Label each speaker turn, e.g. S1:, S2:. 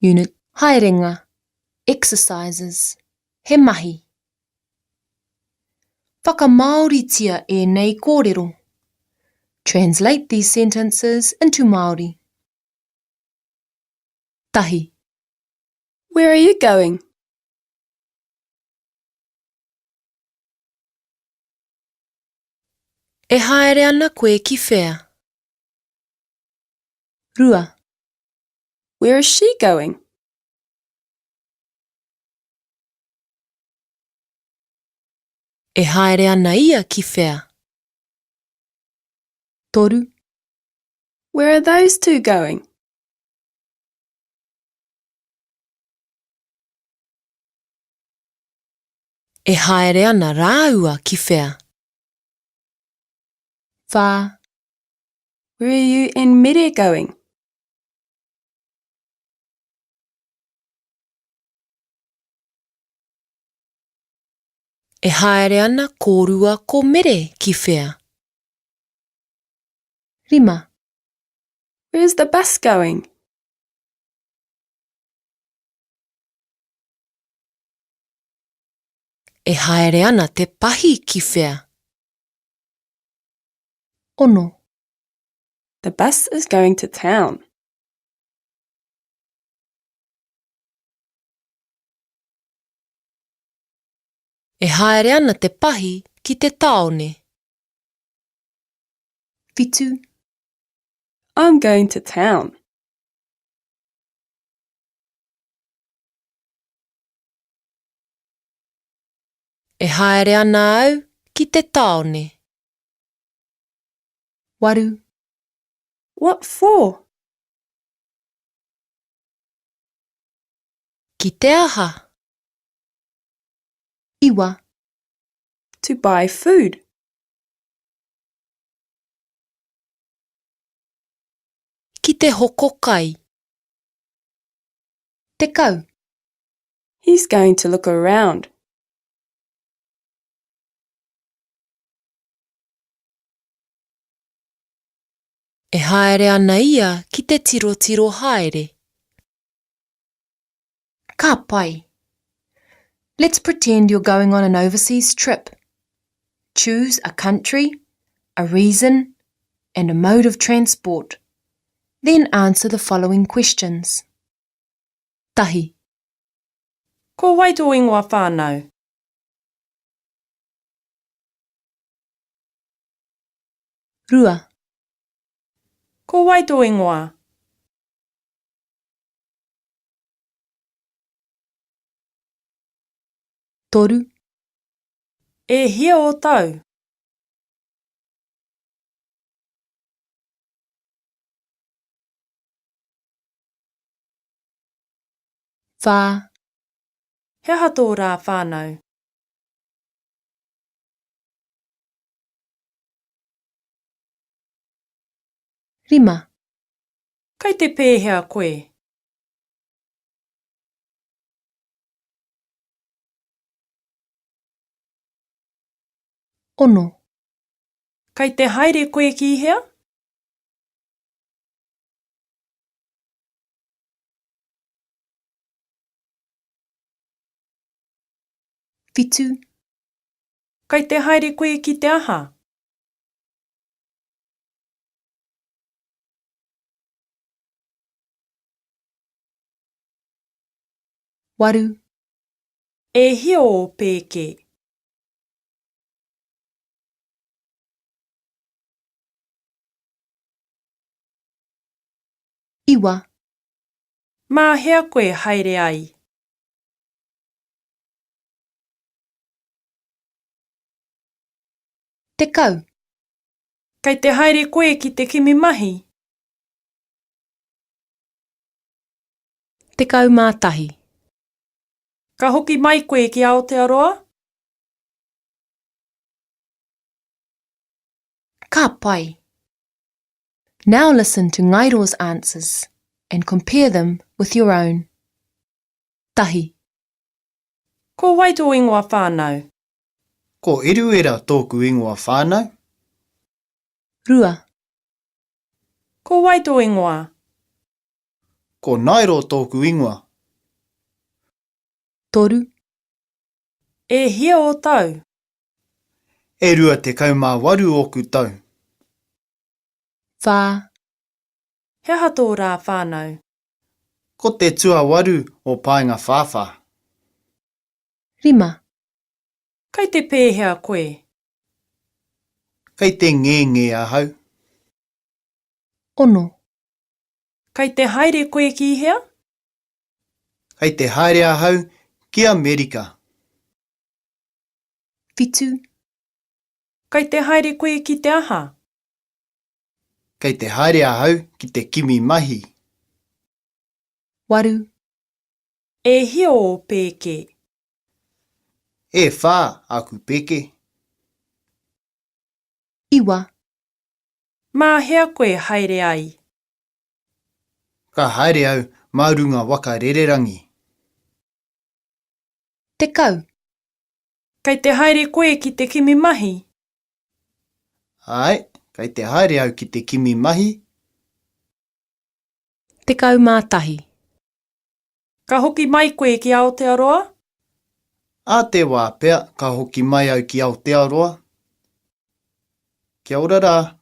S1: Unit Haerenga, Exercises, He mahi. Whakamāoritia ēnei kōrero. Translate these sentences into Māori. Tahi.
S2: Where are you going?
S1: E haere ana koe ki whea? Rua.
S2: Where is she going?
S1: E haere ana ia ki whea? Toru.
S2: Where are those two going?
S1: E haere ana rāua ki whea? Whā.
S2: Where are you and Mere going?
S1: E haere ana kōrua ko Mere ki whea? Rima.
S2: Where's the bus going?
S1: E haere ana te pahi ki whea? Ono.
S2: The bus is going to town.
S1: E haere ana te pahi ki te tāone. Whitu.
S2: I'm going to town.
S1: E haere ana au ki te tāone. Waru.
S2: What for?
S1: Ki te aha? Iwa.
S2: To buy food.
S1: Ki te hoko kai. Tekau.
S2: He's going to look around.
S1: E haere ana ia ki te tirotiro haere. Ka pai. Let's pretend you're going on an overseas trip. Choose a country, a reason, and a mode of transport. Then answer the following questions. Tahi.
S3: Ko wai tō ingoa whānau?
S1: Rua.
S3: Ko wai tō ingoa?
S1: Toru.
S3: E hia ō tau?
S1: Whā.
S3: He aha tō rā whānau?
S1: Rima.
S3: Kei te pēhea koe?
S1: Ono.
S3: Kei te haere koe ki hea?
S1: Whitu.
S3: Kei te haere koe ki te aha?
S1: Waru.
S3: E hia ō pēke?
S1: Iwa.
S3: Mā hea koe haere ai?
S1: 10.
S3: Kei te haere koe ki te kimi mahi?
S1: 11.
S3: Ka hoki mai koe ki Aotearoa?
S1: Ka pai! Now listen to Ngairo's answers and compare them with your own. Tahi.
S3: Ko wai tō ingoa whānau?
S4: Ko Eruera tōku ingoa whānau.
S1: Rua.
S3: Ko wai tō ingoa?
S4: Ko Naero tōku ingoa.
S1: Toru.
S3: E hia ō tau?
S4: E 28 ōku tau.
S1: Whā.
S3: He aha tō rā whānau?
S4: Ko te tuawaru o Paengawhāwhā.
S1: Rima.
S3: Kei te pēhea koe?
S4: Kei te ngēngē ahau.
S1: Ono.
S3: Kei te haere koe ki hea?
S4: Kei te haere ahau ki Amerika.
S1: Whitu.
S3: Kei te haere koe ki te aha?
S4: Kei te haere ahau ki te kimi mahi.
S1: Waru.
S3: E hia ō pēke?
S4: E whā aku pēke.
S1: Iwa.
S3: Mā hea koe haere ai?
S4: Ka haere au mā runga waka rererangi.
S1: 10.
S3: Kei te haere koe ki te kimi mahi?
S4: Āe, kei te haere au ki te kimi mahi.
S1: 11.
S3: Ka hoki mai koe ki Aotearoa?
S4: Ā te wā pea ka hoki mai au ki Aotearoa. Kia ora rā.